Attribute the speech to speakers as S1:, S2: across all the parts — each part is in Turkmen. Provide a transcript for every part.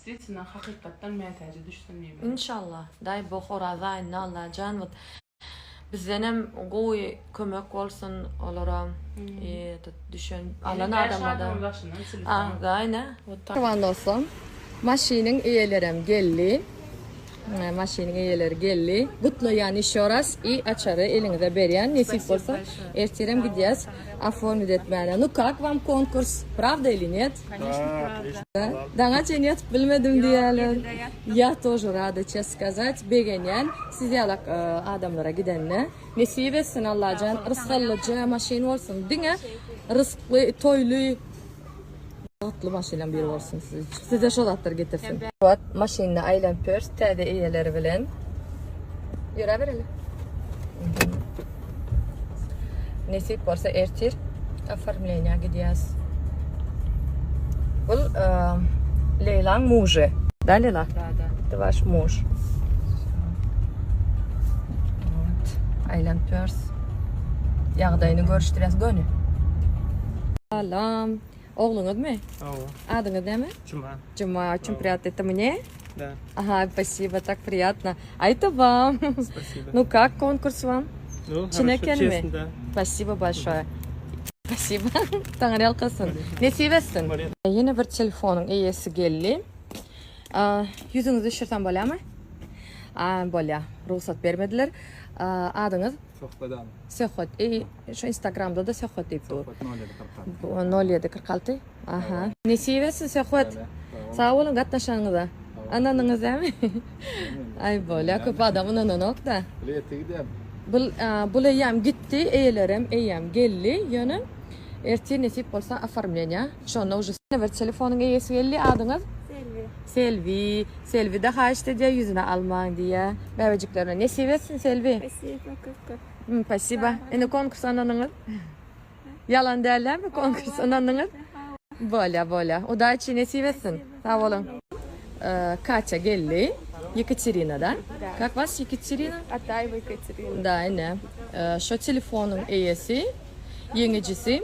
S1: Действительно hakykatdan mätäje düşsün diýmek.
S2: Inşallah. Daý boh Oraza aýynda Allajan вот bizdenem gowy kömek bolsun olara i этот düşen alan adamlara. A, daý ne? Mähriban dostum, maşynyň eýelerem geldi. Maşynyň eýeleri geldi. Gutlaýan еще raz i açary eliňize berýän nesip bolsa ertirem gidýäs oformit etmäne. Nu kak vam konkurs? Prawda ili net?
S1: Конечно, prawda.
S2: Daňa çenli ýatyp bilmedim diýýärler. Ýa тоже rada çest skazat. Begenýän siz ýalak adamlara gidenine. Nesip etsin Allajan rysgallyja maşyn bolsun. Diňe rysgly toýly bagtly maşynlaň biri bolsun siz size şo zatlar getirsin. Wagt maşynda aýlanyp ýörüs täze eýeleri bilen. Ýöräbereli. Nesip bolsa ertir oformleniýa gidýäs. Bul Leýlaň mužy. Da Leýla?
S1: Da, da.
S2: Это ваш муж. Вот. Aýlanyp ýörüs. Ýagdaýyny görüşdirýäs göni. Salam. Ogluňyzmy?
S3: Hawa.
S2: Adyňyz näme?
S3: Juma.
S2: Juma, очень приятно. Это мне?
S3: Да.
S2: Ага, спасибо, так приятно. А это вам.
S3: Спасибо.
S2: Ну как конкурс вам?
S3: Ну,
S2: Çyn
S3: хорошо,
S2: ekenmi?
S3: честно, да.
S2: Спасибо большое. Спасибо. Taňry ýalkasyn. Nesip etsin. Ýene bir telefonyň eýesi geldi. Ýüzüňizi düşürsem bolýarmy? A, bolýar. Rugsat bermediler. Adyňyz?
S4: Söhbet abi.
S2: Söhbet. E, şu Instagramda-da Söhbet diýip dur.
S4: Söhbet 0746.
S2: 0746. Aha. Nesip etsin Söhbet. Sag boluň gatnaşanyňyza. Ynanyňyz dämi? Aý bolýa köp adam ynananok-da.
S4: Bile ýetdi gidýän.
S2: Bul bul eýýäm gitdi, eýelerem eýýäm geldi. Ýöne ertir nesip bolsa oformleniýa. Şonda uje bir telefonyň eýesi geldi. Adyňyz?
S5: Selbi.
S2: Selbi. Selbi-de haýyşt edýär, ýüzüne almaň diýýär. Bäbejiklerine nesip etsin Selbi.
S5: Spasiba köp köp.
S2: Spasiba. Indi konkursa ynanyňyz. Ýalan däl dälmi konkurs ynandyňyz? Bolýa bolýa. Udaçi nesip etsin. Sag boluň. Katya geldi. Ýekaterina da. Kak was Ýekaterina?
S5: Ataýewa Ýekaterina.
S2: Da ine. Şo telefonyň eýesi, ýeňijisi.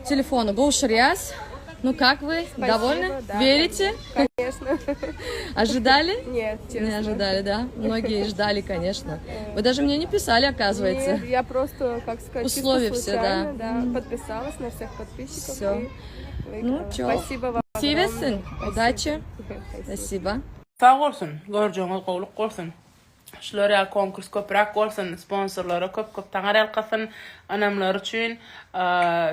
S2: Telefony gowşurýas. Nu kak вы? Довольны? Верите?
S5: Конечно.
S2: Ожидали?
S5: Нет, честно.
S2: Не ожидали, да? Многие ждали, конечно. Вы даже мне не писали, оказывается.
S5: Нет, я просто, как сказать,
S2: Условия
S5: чисто
S2: все,
S5: случайно,
S2: да.
S5: да, подписалась на всех подписчиков
S2: Всё.
S5: и выиграла.
S2: Ну, чё.
S5: Спасибо вам.
S2: Sewesin.
S5: огромное.
S2: Удачи.
S5: Спасибо.
S2: Спасибо.
S1: Sag bolsun, görjegiňiz gowluk bolsun. Şular ýaly konkurs köpräk bolsun, sponsorlara köp köp taňar ýalkasyn, ynamlary üçin.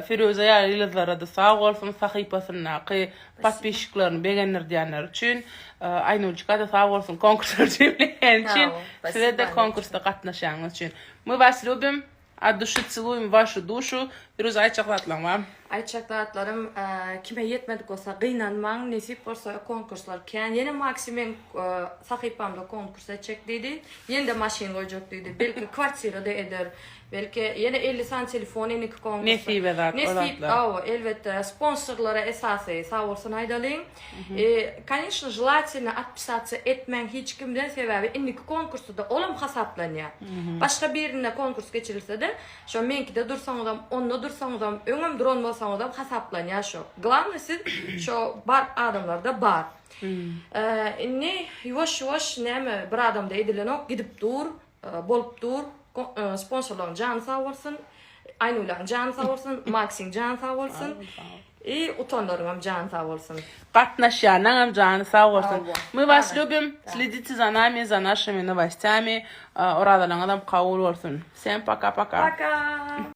S1: Firuze ýaly ýyldyzlara-da sag bolsun, sahypasyndaky podpisçiklerini begendirdýänleri üçin. Aýnurjyka-da sag bolsun konkurslar jemleýäni üçin. Size-de konkursda gatnaşýanyňyz üçin. Мы вас любим. От duşy tseluýem waşu duşu. Firuze aýtjak zatlaň barmy?
S2: Aýtjak zatlarym kime ýetmedik bolsa gynanmaň nesip bolsa konkurslar kän ýene Maksi meň sahypamda konkurs etjek diýdi ýene-de maşyn goýjak diýdi belki kwartira-da eder belki ýene 50 sany telefon indiki konkursda
S1: Nesibe zat o
S2: nesip
S1: zatlar.
S2: hawa elbetde sponsorlara esasy sag bolsun aýdalyň Kanyşno želatelno otpisatsa etmäň hiç kimden sebäbi indiki konkursda olam hasaplanýar. Başga birinde konkurs geçirilsede şo meňkide dursaňyzam onda dursaňyzam öňem duran bolsaňyzam hasaplanýar şo. Glawnyý siz şo bar adamlarda bar. Indi ýuwaş ýuwaş näme bir adamda edilenok gidip dur. Bolup dur. Sponsorlaryň jany sag bolsun. Aýnulaň jany sag bolsun. Maksiň jany sag bolsun. I utanlaryňam jany sag bolsun.
S1: Gatnaşýanlaňam jany sag bolsun. Мы вас любим. Следите за нами, за нашими новостями. Orazalaňyzam kabul bolsun. Всем пока-пока.
S2: Пока.